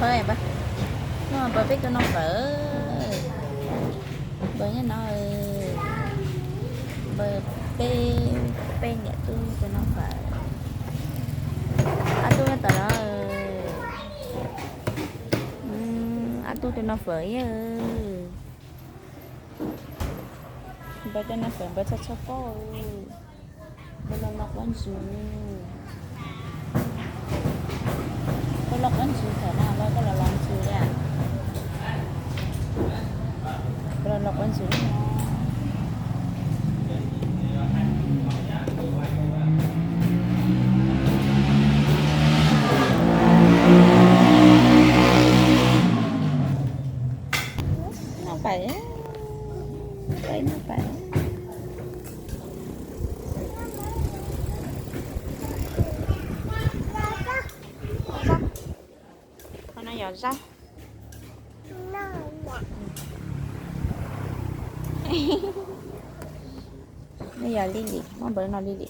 Npawg, npawg peb tuaj noj fawm. Npawg nyob no, npawg peb, peb niam tub tuaj noj fawm. Ob tug nyob tom no. Ob tug tuaj noj fawm ib. Npawg tuaj noj fawm, npawg txhoj txhoj paub. Npawg los los quab ntsuag. Npawg los quab ntsuag thaum no, npawg koj los los ntsuag li. Npawg los los quab ntsuag li no. Noj pais, noj pais, noj pais. Qhov no yog zaub. No yog Lily, muab npawg no Lily.